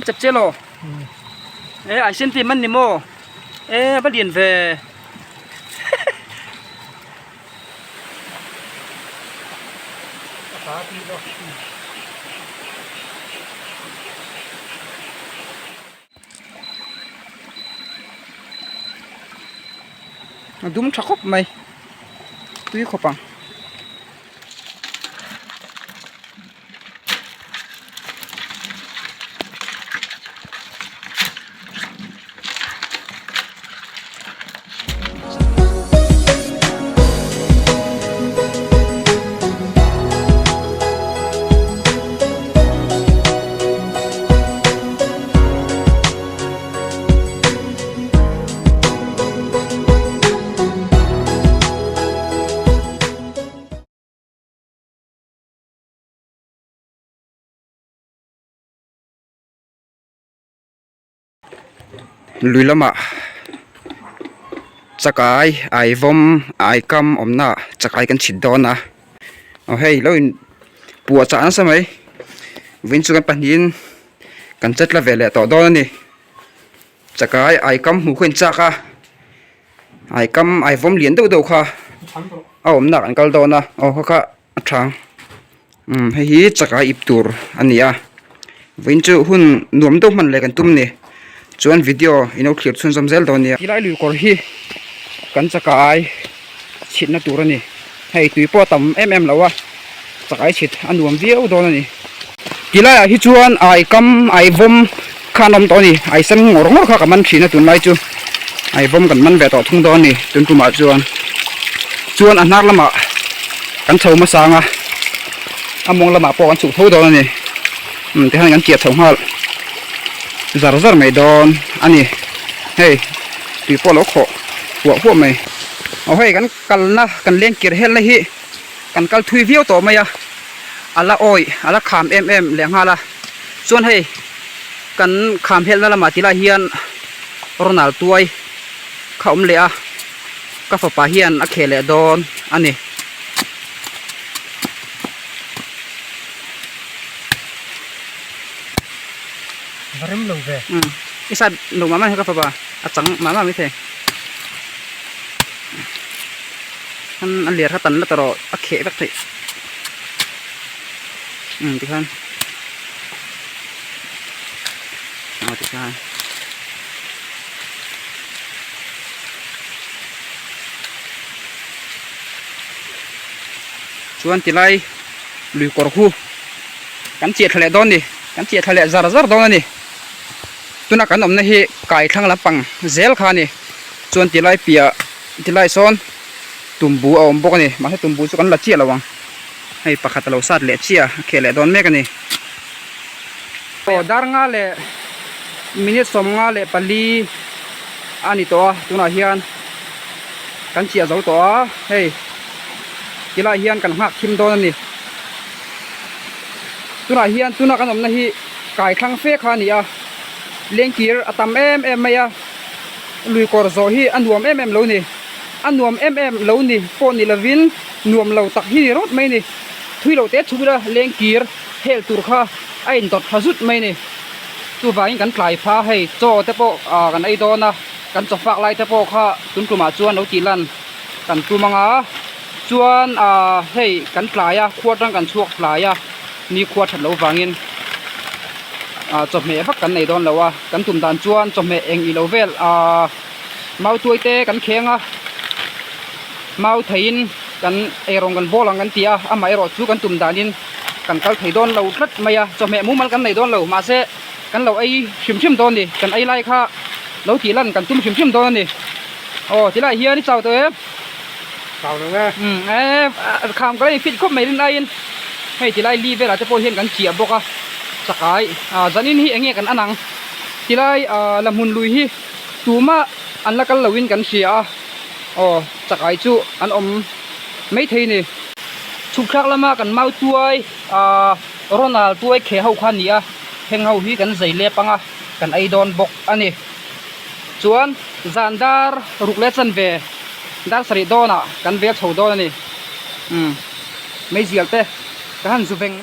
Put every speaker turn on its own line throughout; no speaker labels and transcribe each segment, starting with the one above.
Chep che lo. E ai sen ti man ni maw? E va lian ve. A dum tha khawp mai tui khawp ang. Lui lamah chakai ai vawm ai kam awmna chakai kan chhit dawn a aw hei lo in puah chah nasa mai vawiin chu kan pahnihin kan chet la ve leh tawh dawn a ni chakai ai kam hmuh khaw in chak a ai kam ai vawm lian deuh deuh kha a awmna ah kan kal dawn a aw kha kha a tha umm hei hi chakai ip tur a ni a vawiin chu hun nuam deuh hman leh kan tum a ni chuan video in lo thlir chhunzawm zel dawn nia tilai lui kawr hi kan chakai chhitna tur a ni hei tui pawh a tam em em lo a chakai chhit a nuam viau dawn a ni tilai ah hi chuan ai kam ai vawm kha an awm tawh a ni ai sen ngawr ngawr kha ka man thin a tunlai chu ai vawm kan man ve tawh thung dawn a ni tun tumah chuan chuan a hnar lamah kan chho hmasa ang a a mawng lamah pawh kan chhuk tho dawn a ni umm tikhan kan chiah chho nghal zar zar mai dawn a ni hei tui pawh a lo khawh huah huah mai aw hei kan kalna kan leng kir helna hi kan kal thui viau tawh mai a a la awih a la kham em em leh nghal a chuan hei kan kham helna lamah ti lai hian Ronald tuai kha awm leh a ka fapa hian a kheh leh dawn a ni.
Va rem lo ve.
Umm i sat lo mah mah hi ka fapa a chang mah mah maithei. An a ler kha tan la ta rawh a kheh vek theih umm tikhan aw tikhan chuan tilai lui kawr khu kan chiah thla leh dawn a ni kan chiah thla leh zar zar dawn a ni tuna kan awmna hi kai thlang lampang zel kha a ni chuan tilai piah tilai sawn tumbu a awm bawk a ni mahse tumbu chu kan la chiah lo ang hei pakhat a lo sat leh chiah a kheh leh dawn mek a ni aw dar nga leh minute 54 a ni tawh a tunah hian kan chiah zo tawh a hei tilai hian kan nghak thim dawn a ni tunah hian tuna kan awmna hi kai thlang fe kha a ni a lengkir a tam em em mai a. Lui kawr zawh hi a nuam em em lo ni. A nuam em em lo ni pawh ni lovin nuam lo tak hi ni rawt mai ni. Thui loh te chhuk ila leng kir hel tur kha a indawt thla zut mai ni. Chuvangin kan tlai pha hei chaw te pawh kan ei dawn a, kan chaw fak lai te pawh kha tun tumah chuan lo tih lan kan tum ang a. Chuan hei kan tlai a, khua atang kan chhuak tlai a. Ni khua that lo vangin chawhmeh vak kan nei dawn lo a, kan tum dan chuan chawhmeh eng ilo vel mautuai te kan kheng a, mau theiin kan eirawng kan bawl ang kan ti a, amaherawh chu kan tum danin kan kal thei dawn lo tlat mai a, chawhmeh mumal kan nei dawn lo mahse kan lo ei hrim hrim dawn a ni, kan ei lai kha lo tih lan kan tum hrim hrim dawn a ni. Aw tilai hian i chau tawh em?
Chau lo e.
Umm e kham ka la in fit khawp mai rin aiin hei tilai li velah te pawh hian kan chiah bawk a chakai ah zanin hi eng nge kan an ang tilai ah la hmun lui hi tumah an la kal lo in kan hria a aw chakai chu an awm maithei a ni. Chhuk thlak lama kan mau tuai ah Ronald tuai kheh ho kha a ni a heng ho hi kan zei lep ang a kan ei dawn bawk a ni. Chuan zan dar ruk leh chanve dar sarih dawnah kan vel chho dawn a ni. Umm meizial te ka han zu veng.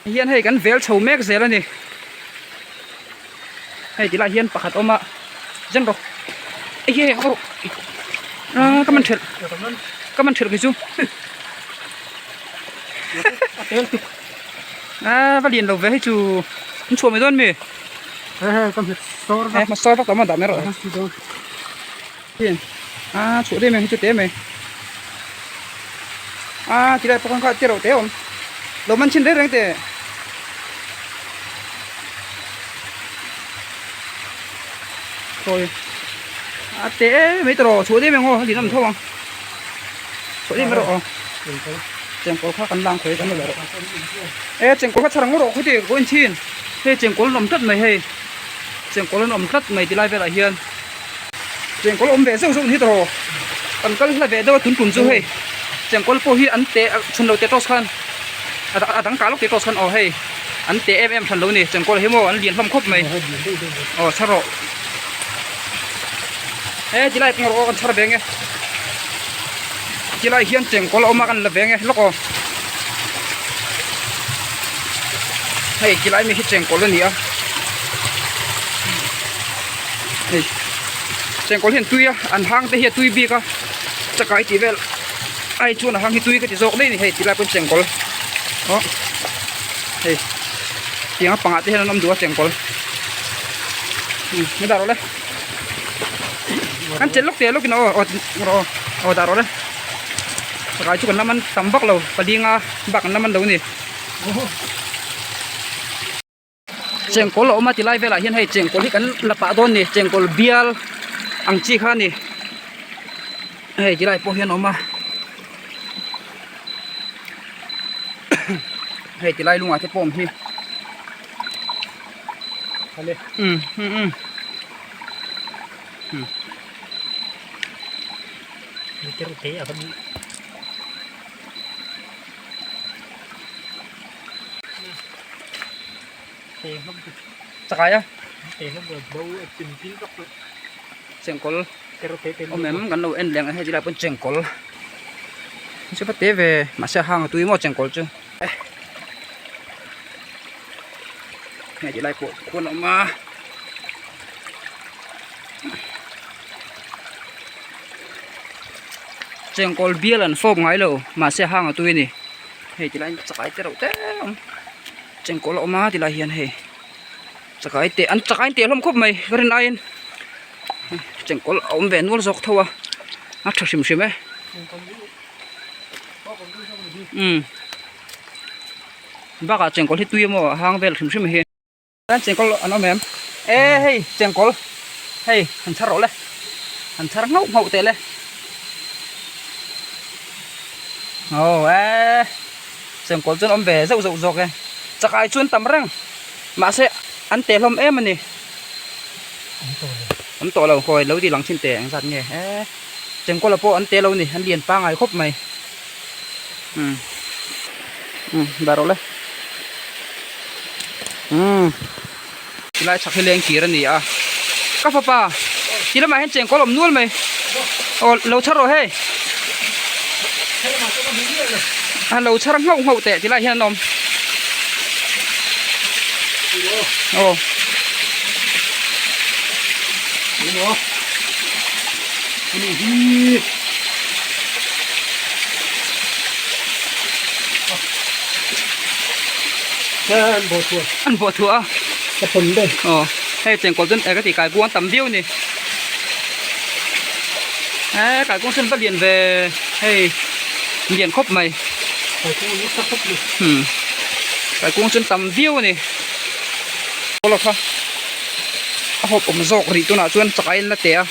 Hian hei kan vel chho mek zel a ni hei ti lai hian pakhat awm a zen rawh hei hei hei ah ka man thelh ka man thelh kei chu ah va lian lo ve hei chu an chhuah mai dawn mi hei hma sawr vak lo maw dah mai rawh ah chhuah daih mai hei chu te mai ah ti lai pawh khan kha te reuh te a awm lo man chhin reng reng teh. Sawi a te mai tawh chhuah daih mai ang aw a lin awm tho ang chhuah daih mai rawh aw. Chengkawl kha kan lang khawi kan la rawh. E chengkawl kha chhar ang rawh khuti ka en thin. Hei chengkawl an awm tlat mai hei. Chengkawl an awm tlat mai tilai velah hian. Chengkawl awm ve zeuh zeuh ni tawh. Kan kal hla ve deuh a tun tum chu hei. Chengkawl pawh hi an te chhun lo te taws khan a dang kah lawk te taws khan aw hei an te em em hran lo ni. Chengkawl hi maw an lian hlawm khawp mai. Aw chhar rawh. He tilai pawh rawh kan chhar ve nge. Tilai hian chengkawl a awm a kan la ve nge lawk aw. Hei tilai mi hi chengkawl a ni a. Hei chengkawl hian tui a an hang te hi a tui bik a chakai tih vel ai chuan a hang hi tui ka ti zawk daih a ni hei tilai pawn chengkawl aw hei tiang a pangah te hian an awm duh a chengkawl umm dah rawh le. Kan chelh lawk teh lawkin aw aw rawh aw dah rawh le chakai chu kan la man tam vak lo palinga bak an la man lo a ni chengkawl a awm a ti lai velah hian hei chengkawl hi kan la pah dawn a ni chengkawl bial ang chi kha a ni hei ti lai pawh hian a awm a hei ti lai lungah te pawh a awm hi. Um um um um chakai a chengkawl awm em kan lo en leh ang e hei tilai pawn chengkawl chu va te ve mahse a hang a tui maw chengkawl chu. Hei ti lai pawh khuan a awm a chengkawl bial an fawp ngai lo mahse a hang a tui a ni hei ti lai chakai te reuh te a awm chengkawl a awm a ti lai hian hei chakai te an chakai an teh hlawm khawp mai ka rin aiin chengkawl a awm ve nual zawk tho a a tha hrim hrim e. Umm bakah chengkawl hi tui emaw a hang vel hrim hrim hi. Chuan chengkawl an awm em? E hei chengkawl hei han chhar rawh le han chhar nghauh nghauh teh le aw e chengkawl chuan awm ve zauh zauh zawk e chakai chuan tam reng mahse an teh hlawm em a ni awm tawh lo khawi lo ti lang thin teh engzat nge e. Chengkawla pawh an tel lo ni, an lian pangai khawp mai. Umm umm dah rawh le. Umm tilai chhak hi leng kir a ni a. Ka fapa ti lamah hian chengkawl awm nual mai. Aw lo chhar rawh hei. A lo chhar nghauh nghauh teh tilai hian an awm. Aw. An bawh thuah a
ka thawn daih
aw hei chengkawl chuan ka tih kaikuang tam viau a ni he kaikuang chuan va lian ve hei lian khawp mai
kaikuang nasa khawp mai
umm kaikuang chuan tam viau a ni kha. A hawp awm zawk rih tunah chuan chak a in la teh a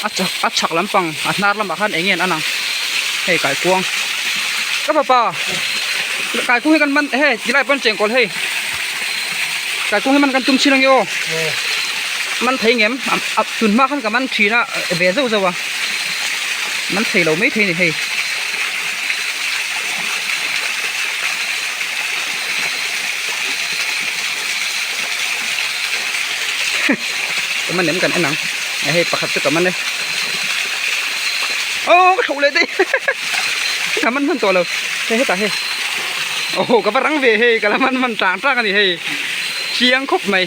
a chak a chhak lampang a hnar lamah khan eng nge an ang hei kaikuang ka fapa kaikuang hi kan man hei tilai pawn chengkawl hei kaikuang hi man kan tum chin ange aw man thei ngem a tun hma khan ka man thin a ve zauh zauh a man thei lo mai thei a ni hei. Ka man em kan en ang a hei pakhat chu ka man e aw ka thloh leh daih ka man hman tawh lo hei hetah hei aw ka va rang ve hei ka la man hman tang tang a ni hei chiang khawp mai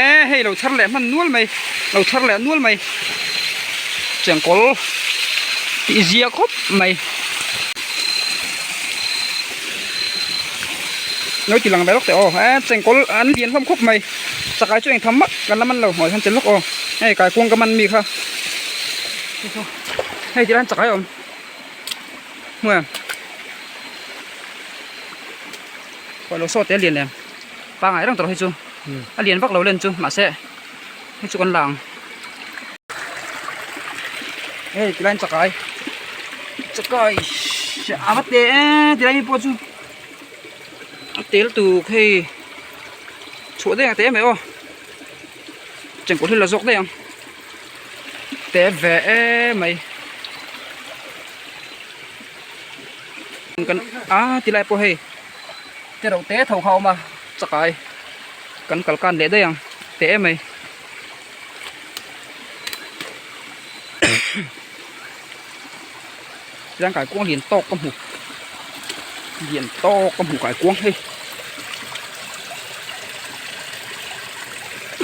e hei lo chhar leh hman nual mai lo chhar leh nual mai chengkawl tih zia khawp mai. Ngawi ti lang ve lawk teh aw e chengkawl an lian hlawm khawp mai chakai chu engtham mah kan la man lo haw hian che lawk aw hei kaikuang ka man mi kha hei ti lai chakai a awm hmu em khawi lo saw te a lian em pangai reng tawh hei chu a lian vak lo len chu mahse hei chu kan la ang hei ti lai chakai chakai. A va teh e tilai mi pawh chu a tel tuk hei chhuah daih ang teh em aw chengkawl hi la zawk daih ang teh ve emai kan a tilai pawh hei te reuh te tho kha a awm a chakai kan kal kan leh daih ang teh emai. Chuan kaikuang lian tawk ka hmu lian tawk ka hmu kaikuang hei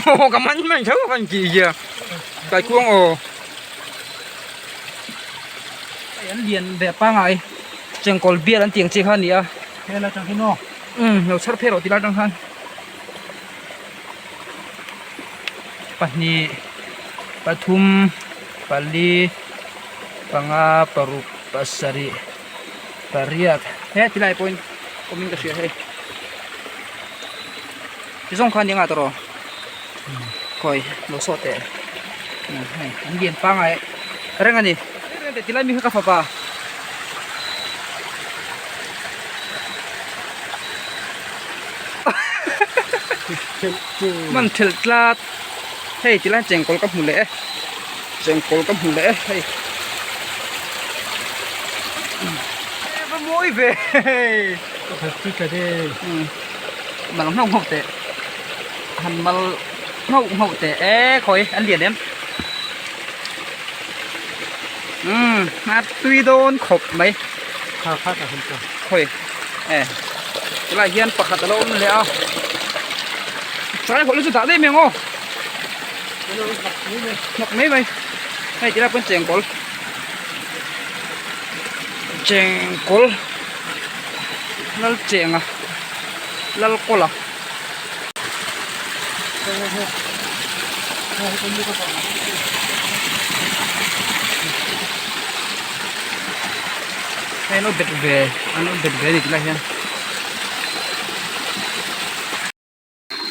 aw ka man mai tho ka tih zia kaikuang aw hei an lian ve pangai chengkawl bial an tih ang chi kha a ni a
helai atang hian aw
umm lo chhar phei rawh ti lai atang khan. Pahnih pathum pali panga paruk pasarih pariat he tilai pawhin awmin ka hria hei ti zawng khan eng ah tawh khawi lo sawh teh hei an lian pangai reng a ni tilai mi kha ka fapa. Man thelh tlat hei ti lai chengkawl ka hmu leh e chengkawl ka hmu leh e hei va mawi ve hei mal nghauh nghauh teh han mal nghauh nghauh teh e khawi an lian em umm a tui dawn khawp mai.
Kha kha ka han ta.
Khawi e tilai hian pakhat a lo awm leh a chakai hawlh na chu dah daih mai ang aw hnawk mai mai hei tilai pawn chengkawl chengkawl lal chenga lal kawla. Hei an lo bet ve an lo bet ve a ni tilai hian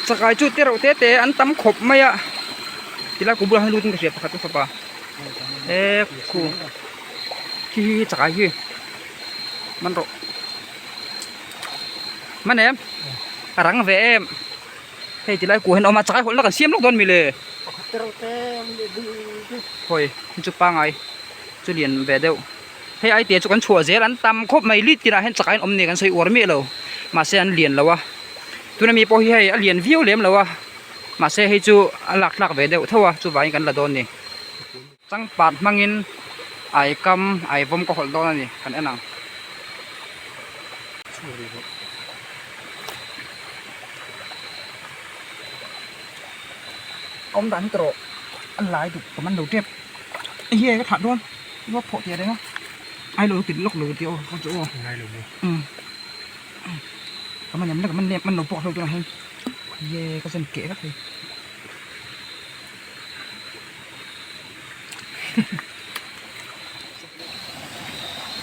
chakai chu te reuh te te an tam khawp mai a tilai kawr bulah hian lut in ka hria pakhat ka fapa e khu khi hi chakai hi man rawh man em a rang ve em hei tilai kua hian a awm a chakai hawlh na kan siam lawk dawn mi le khawi chu pangai chu lian ve deuh. Hei ai te chu kan chhuah zel an tam khawp mai lit tinah hian chak a inawm nen kan sawi uar miah lo mahse an lian lo a tuna mi pawh hi hei a lian viau lem lo a mahse hei chu a lak tlak ve deuh tho a chuvangin kan la dawn ni changpat hmangin ai kam ai vawm ka hawlh dawn a ni kan en ang. Awm dan hi tawh rawh a lai duh ka man lo tep. Hei ka thlah dawn ruak phawh teh reng a ai lo tit lawk lo tih aw ka chu aw
ngai lo maw
umm ka man em ka man man lo pawh a hlo tunah hian ye ka zen keh vek thei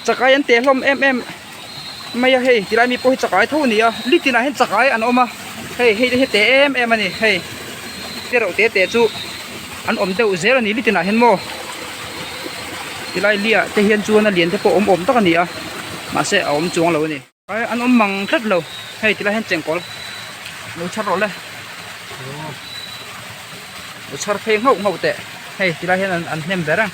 chakai an teh hlawm em em mai a hei tilai mi pawh hi chakai tho a ni a litinah hian chakai an awm a hei hei te hi teh em em a ni hei te reuh te te chu an awm deuh zel a ni litinah hian maw tilai liah te hian chuan a lian te pawh awm awm tak a ni a mahse a awm chuang lo a ni. An awm mang tlat lo hei tilai hian chengkawl lo chhar rawh le lo chhar phei nghauh nghauh teh hei tilai hian an hnem ber ang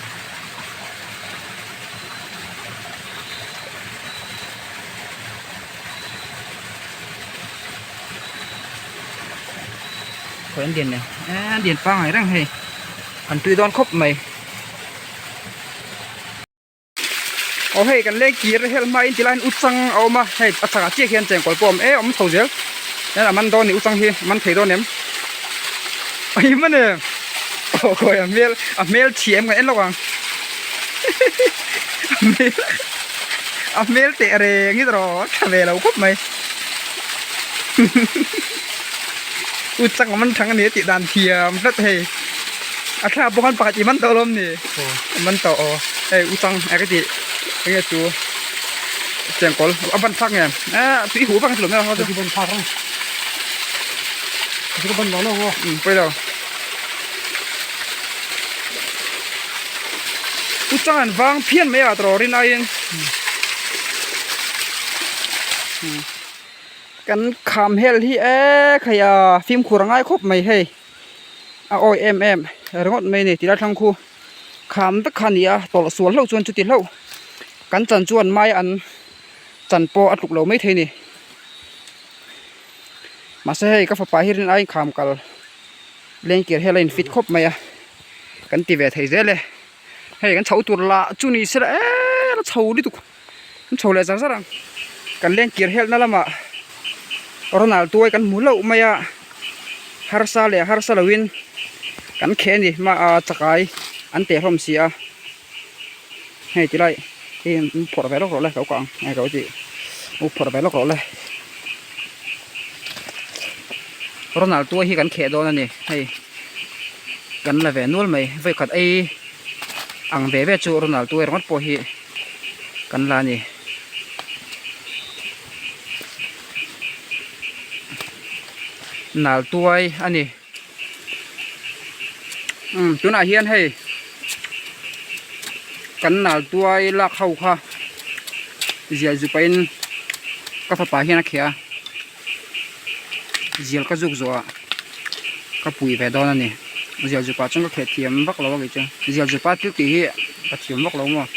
khawi an lian nen an lian pangai reng hei an tui dawn khawp mai. Aw hei kan leng kir hel hma in tilai hian uchang a awm a hei a chhakah chiah hian chengkawl pawh a awm e awm chho zel hian a man dawn a ni uchang hi a man thei dawn em a him a ni aw khawi a hmel a hmel chhia em kan en lawk ang a hmel a hmel teh reng hi erawh a tha ve lo khawp mai uchang a man thang a ni a tih dan thiam tlat hei a thla pawh khan pakhat i man tawh alawm ni. Aw man tawh aw hei u chang e ka tih enge chu chengkawl a ban thlak nge eh tui huh vak a ti lo mai
a ban thlak reng ka ban lo lo aw
um pawi lo u chang an vang phian mai a tawh rin aiin. Kan kham hel hi e khai a fimkhur a ngai khawp mai hei a awi em em ringawt mai a ni tilai thlang khu kham vek kha a ni a tawlh sual hlauh chuan chuti hlauh kan chan chuan mai an chan pawh a tluk lo maithei a ni mahse hei ka fapa hi rin aiin kham kal lengkir hian a in fit khawp mai a kan ti ve thei zel e hei kan chho tur lah chu ni sela eee la chho lutuk. An chho leh zar zar ang. Kan lengkir helhna lamah Ronald tuai kan hmu hlauh mai a, harsa leh harsa loin kan kheh a ni hma a chakai an teh hlawm si a, hei ti lai hi an phawrh ve lawk rawh le ka kah ang hei ka ti u phawrh ve lawk rawh le Ronald tuai hi kan kheh dawn a ni hei kan la ve nual mai vawikhat ei ang ve ve chu Ronald tuai ringawt pawh hi. Kan la a ni. Nal tuai a ni. Umm tunah hian hei kan nal tuai lak ho kha zial zu pahin ka fapa hian a kheh a zial ka zuk zawh ah ka pui ve dawn a ni zial zu pah chuan ka kheh thiam vak lo a kei chu zial zu pa thil tih hi ka thiam vak lo maw.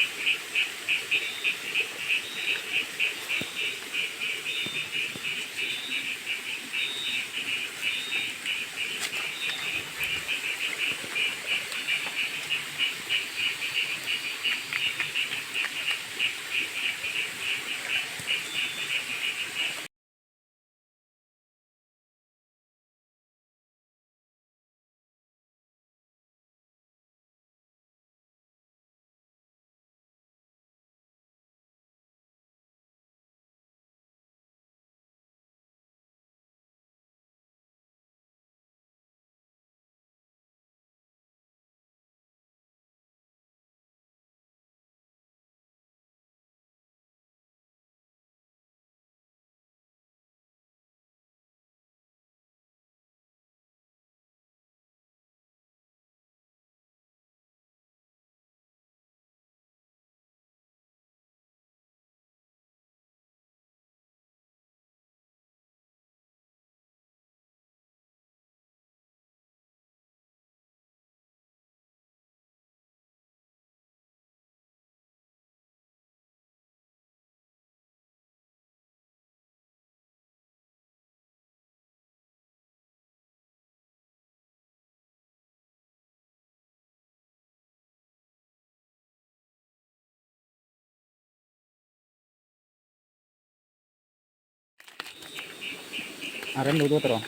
A rem lo dawt rawh.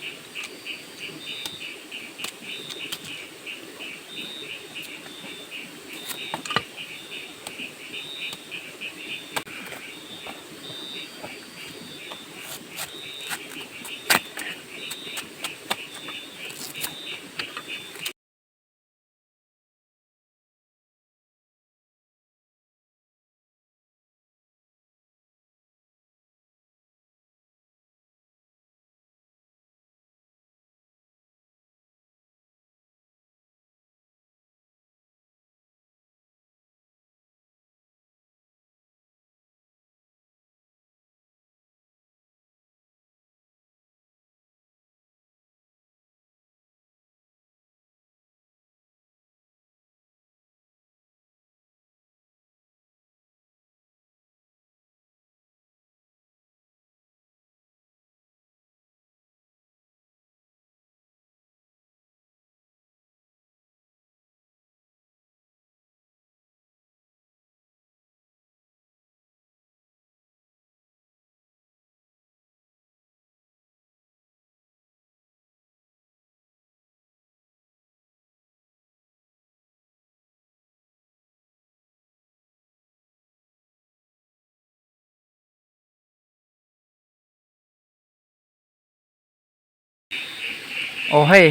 Aw hei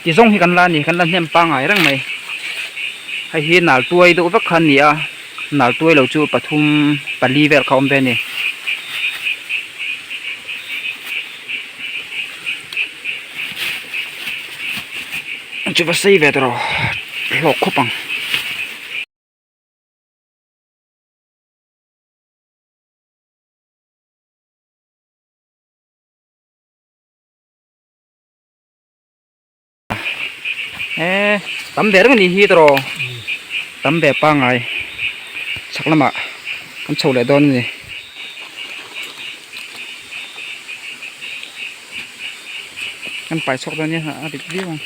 ti zawng hi kan la a ni kan la hnem pangai reng mai hei hi nal tuai deuh vek kha a ni a nal tuai lo chu pathum pali vel kha a awm ve a ni. Chu va sei ve tawh hlawk khawp ang. E tam ve reng a nih hi tawh tam ve pangngai chhak lamah kan chho leh dawn a ni. Kan pai chhuak dawn nia a rit viau ang.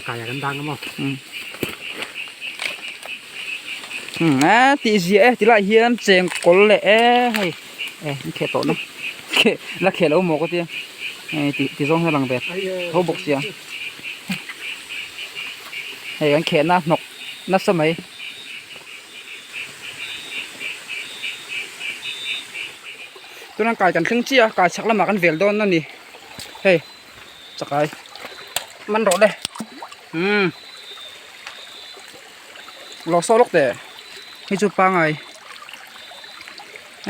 Kai ah kan dang emaw.
Umm a tih ziah e tilai hian cheng kawl leh e hei e an kheh tawh na la kheh lo maw ka tia hei tih ti zawng hian a lang ve tho bawk sia hei an khehna hnawk nasa mai. Tuna kai kan thleng chiah a kai chhak lamah kan vel dawn a ni hei chakai man rawh le umm lo saw lawk teh hei chu pangai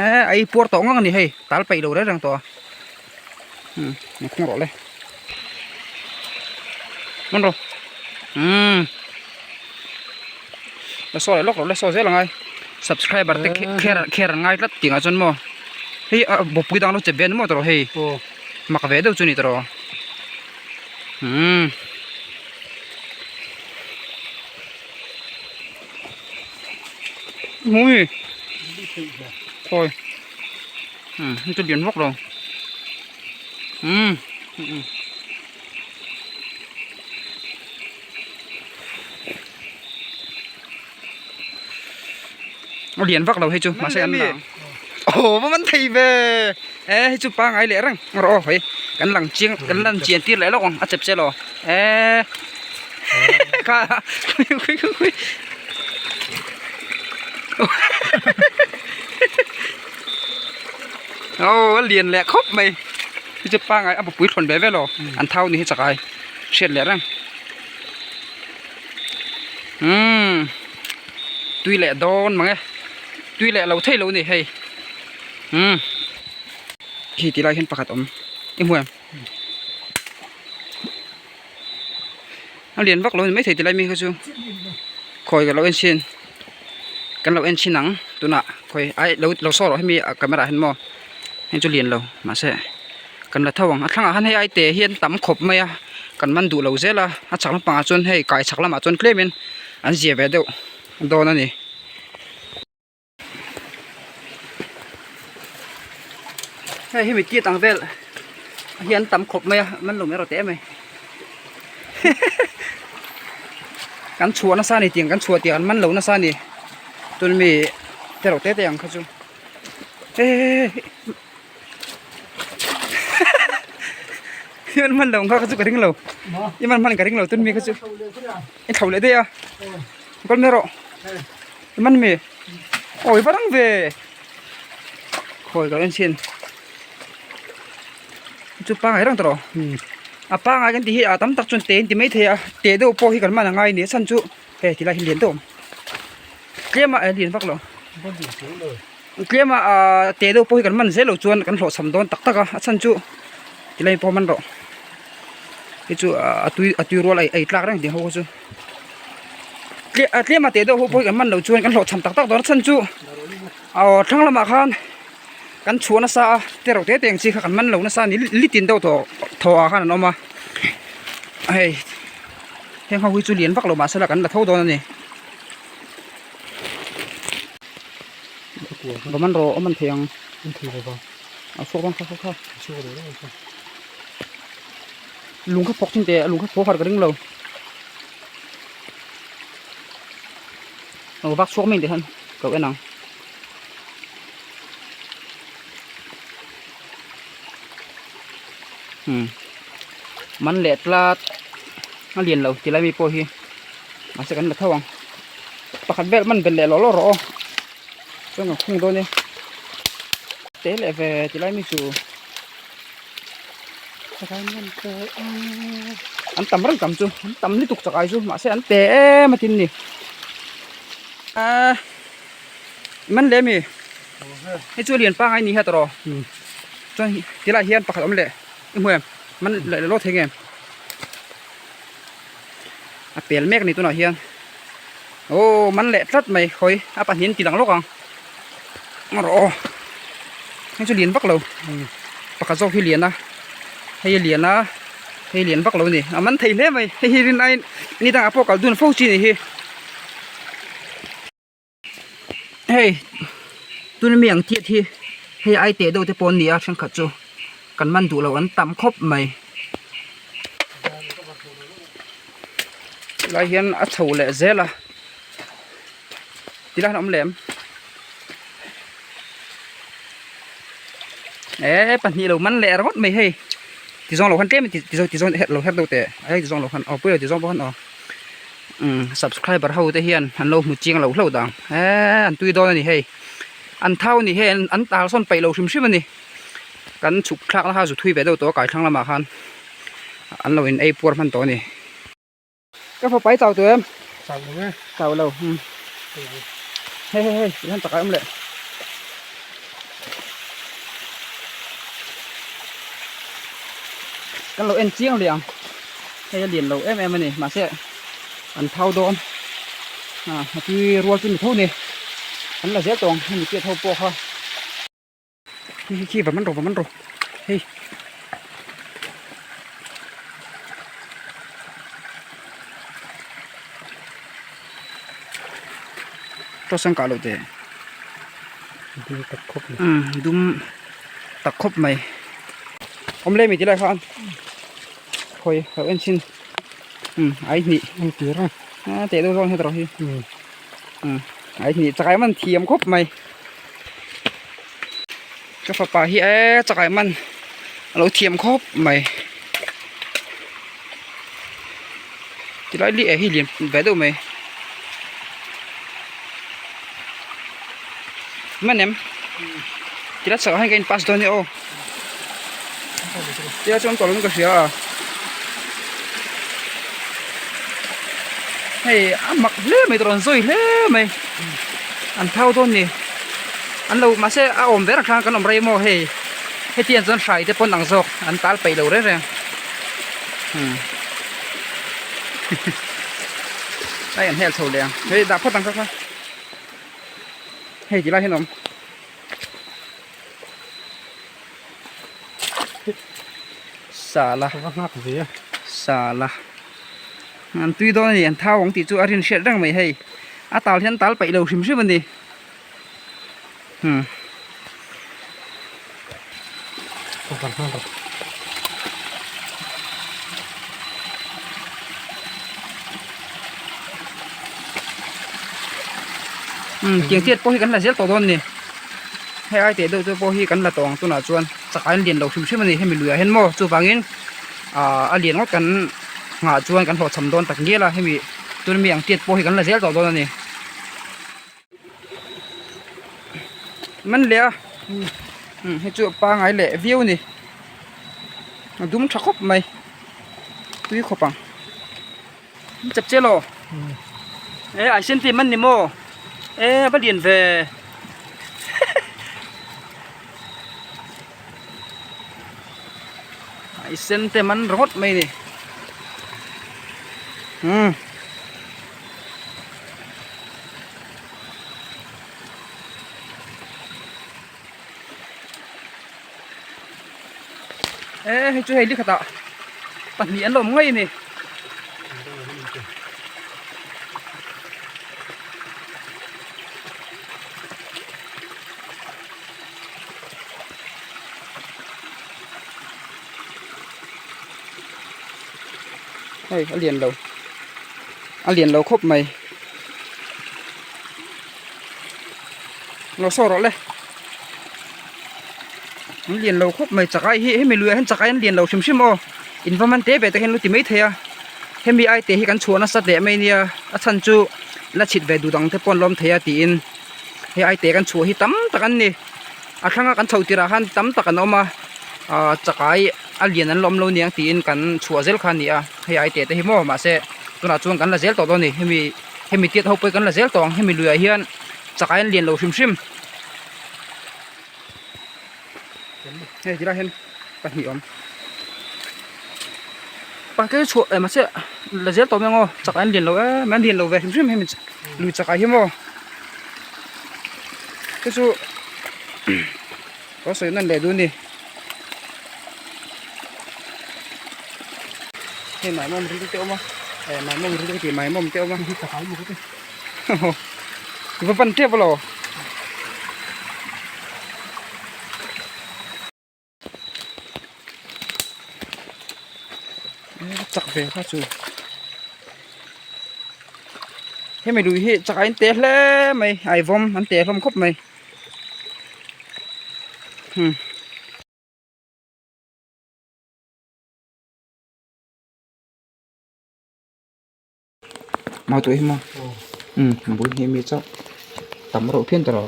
eh a ei puar tawh ngang a ni hei tal peih lo reng reng tawh a umm ni khung rawh le man rawh umm la saw leh lawk rawh le saw zel angai subscriber te kher kher an ngai tlat tih ngah chuan maw hei a bawpui dang lo chep ve ni maw tawh hei mak ve deuh chu ni tawh umm. Ui khawi umm hei chu lian vak lo umm umm. A lian vak lo hei chu mahse an lang aw va man thei ve e hei chu pangai leh reng rawh aw hei kan lang chiang kan lan chian tir leh lawk ang a chep che lo e kha khui khui khui aw a lian leh khawp mai hei chu pangai a bupui thlawn ve ve lo an thau ni hi chakai hriat leh reng. Umm tui leh dawn mang e tui leh lo thei lo ni hei umm khi ti lai hian pakhat awm i hmu em a lian vak lo ni maithei ti lai mi kha chu khawi ka lo en chhin kan lo en chhin ang tunah khawi ai lo lo saw rawh hemi a camera ah hian maw heng chu lian lo mahse. Kan la tho ang a thlangah khan hei ai te hian tam khawp mai a kan man duh lo zel a a chhak lampangah chuan hei kai chhak lamah chuan tlemin an zia ve deuh dawn a ni. Hei hemi tiat ang vel hi an tam khawp mai a man lo mai erawh teh em mai kan chhuah nasa a ni tiang kan chhuah tiang an man lo nasa a ni tun mi te reuh te te ang kha chu hei hei hei hei. Hian hman lo kha chu ka ring lo i man hman ka ring lo tun mi kha chu i thlo leh daih a kal mai rawh i man mi aw i va rang ve khawi ka en chhin chu pangai rang tawh a pangai kan tih hi a tam tak chuan te an ti mai thei a te deuh pawh hi kan man a ngai a ni a chhan chu hei ti lai hi lian deuh a awm tlem a lian vak lo. Tlema ahh teh deuh pawh hi kan man zel loh chuan kan hlawhchham dawn tak tak a a chhan chu tilai pawh man rawh hei chu a tui a tui rual a ei tlak reng tih ho kha chu tlema teh deuh ho pawh hi kan man loh chuan kan hlawhchham tak tak dawn a chhan chu aw thlang lamah khan kan chhuah nasa a te reuh te te ang chi kha kan man lo nasa a ni litin deuh tawh thaw ah khan an awm a hei heng ho hi chu lian vak lo mahse la kan la tho dawn a ni. Va man rawh a man thei ang
an thei lo va
a chhuak dawn kha kha kha
a chhuak lo reng kha
lung kha phawk thin teh a lung kha phawk har ka ring lo lo vak chhuak mai teh han ka en ang um man leh tlat a lian lo ti lai mi pawh hi mahse kan la tho ang. Pakhat vel man belh leh lawh lawh rawh aw chuan kan khung dawn e te leh ve ti lai mi chu chakai man te an tam reng tam chu an tam lutuk chakai chu mahse an te em a tin ni a man leh mi hei chu lian pangai ni hiat rawh chuan ti lai hian pakhat awm leh i hmu em man leh lawh thei nge a pel mek a ni tunah hian aw man leh tlat mai hawi a pahnih an ti lang lawk ang rawh aw hei chu lian vak lo pakhat zawk hi lian a hei a lian a. Hei lian vak lo a ni a man thei hle mai hei hi rin aiin ni dangah pawh kal dun fo chi a ni hi. Hei tuna mi ang tiat hi hei ai teh deuh te pawh an ni a thenkhat chu kan man duh loh an tam khawp mai. Tilai hian a chho leh zel a tilai hian a awm lem eh pahnih lo man leh ringawt mai hei tizawng lo khan tlem ti ti zawng herh lo herh deuh teh a tizawng lo khan aw pui lo tizawng pawh khan aw umm subscriber ho te hian an lo hmu chiang lo hlauh dang eee an tui dawn a ni hei an thau a ni hei an tal sawn peih lo hrim hrim a ni kan chhuk thlak na kha zu thui ve deuh tawh a kai thlang lamah khan an lo in ei puar hman tawh a ni. Ka fapa i chau tawh em?
Chau lo e.
Chau lo. Hmm. Hei hei hei, tihian chak a awm leh. Kan lo en chiang leh ang. Hei a lian lo em em a ni, mahse an thau dawn. Ah, a tui rual chu ni tho ni. An la zel tawh ang, hemi chiat ho pawh kha. Khi khi khi va man rawh va man rawh hei tawsang kah loh teh
dum tak khawp mai
umm dum tak khawp mai awm le mi ti lai khan khawi lo en chhin umm ai hnih
ang tir a
a teh deuh zawng hian erawh hi
umm
umm ai hnih chakai man thiam khawp mai. Ka fapa hi e chakai man a lo thiam khawp mai tilai li eh hi lian ve deuh mai man em tilai chakah hian ka in pass dawn nia aw tilai chuan tawlh in ka hria a hei a mak hle mai tawh rawn zawi hle mai an thau dawn ni. An lo mahse a awm ber khan kan awm rei maw hei hetiang chuan hrai te pawn ang zawk an tal peih lo reng reng umm ai an hel chho leh ang hei dah phawt ang kha kha hei ti lai hian a awm. Sala
va nghak ve a
sala an tui dawn a ni an thau ang tih chu a rin hriat reng mai hei a tal hian tal peih lo hrim hrim a ni. Hmm. Hmm, tiang tiat pawh hi kan la zel tawh dawn ni. Hei ai teh deuh chu pawh hi kan la tawh ang tunah chuan chak an lian lo hrim hrim a ni hemi luiah hian maw chuvangin ah a lian ngawt kan nghah chuan kan hlawhchham dawn tak ngial a hemi tuna mi ang tiat pawh hi kan la zel tawh dawn a ni. Man leh a umm hei chu a pangai leh viau a ni a dum tha khawp mai tui khawp ang chep che law e ai sen te man ni maw e a va lian ve ai sen te man ringawt mai a ni umm. E hei chu hei likhatah pahnih an la awm ngei a ni. Hei a lian lo a lian lo khawp mai lo saw rawh le an lian lo khawp mai chakai hi hemi luiah hian chakai an lian lo hrim hrim aw in va man te ve te hian lo ti mai thei a hemi ai te hi kan chhuah nasa teh mai nia a chhan chu la chhit ve duh dang te pawh an lawm thei a tiin hei ai te kan chhuah hi tam tak an ni a thlanga kan chho tirah khan tam tak an awm a ah chakai a lian an la awm lo niang tiin kan chhuah zel kha a ni a hei ai teh te hi maw mahse tunah chuan kan la zel tawh dawn a ni hemi hemi tiat ho pawh hi kan la zel tawh ang hemi luiah hian chakai an lian lo hrim hrim hei tilai hian pahnih a awm pakei chhuah eh mahse la zel tawh mai ang aw chakai an lian lo em an lian lo ve hrim hrim hemi lui chakai hi maw te chu ka sawi nawn leh duh a ni. Hei maimawm ril te awm a eh maimawm ril ka tih maimawm te awm a.
Hei chakai maw ka ti.
I va pan tep alaw. Chak ve kha chu. Hemi lui hi chakai an te hle mai ai vawm an te hlawm khawp mai. Hmm. Mau tui hi maw umm bul hi mi chauh tam reuh phian ta lo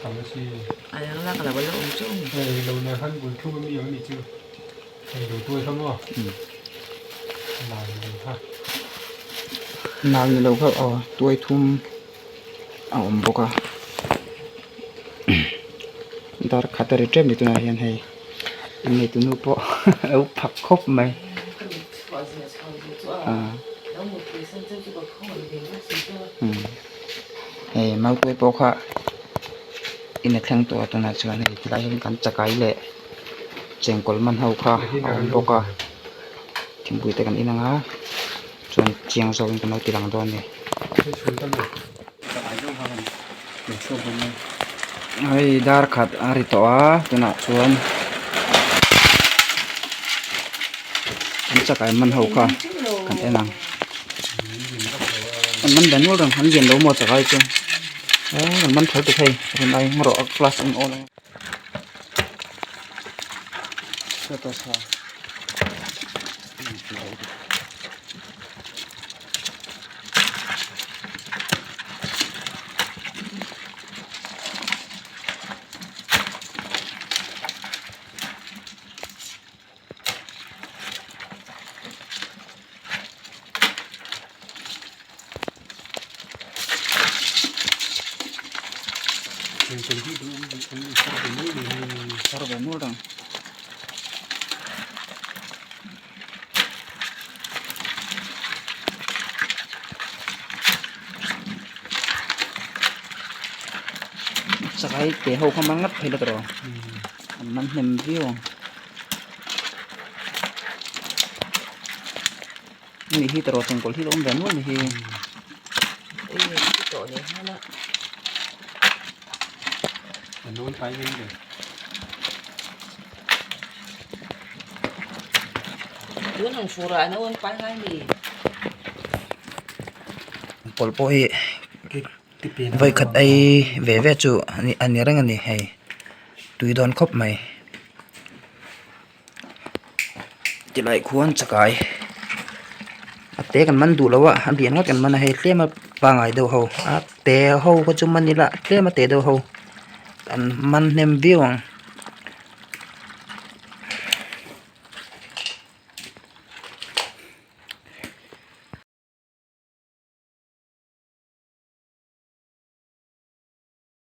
tam a si a eng lak lo la awm chauh ni hei lo nen khan bul thlum ami ang a nih chu hei lo tuai kha maw umm nal ni lo kha
nal ni lo kha aw tuai thum a awm bawk a dar khat a ri tep ni tunah hian hei innei tunu pawh a lo phak khawp mai hei mautuai pawh kha in a thleng tawh a tunah chuan hei tilai hian kan chakai leh chengkawl man ho kha a awm bawk a thingpui te kan in ang a chuan chiang zawkin kan lo ti lang dawn a ni. Hei dar khat a ri tawh a tunah chuan an chakai man ho kha kan en ang an man dan nual reng an lian lo maw chakai chu eh an man tho te thei rawn ai rawh a class an awl ang. Chakai te ho kha man ngat phei la tawh an man hnem viau ang ni hi tawh chengkawl hi a awm ve nual ni hi. Kawlh pawh hi vawikhat ei ve ve chu a ni reng a ni hei tui dawn khawp mai tilai khuan chakai a te kan man duh lo a a lian ngawt kan man a hei tlem a pangai deuh ho a te ho kha chu man ila tlem a te deuh ho an man hnem viau ang.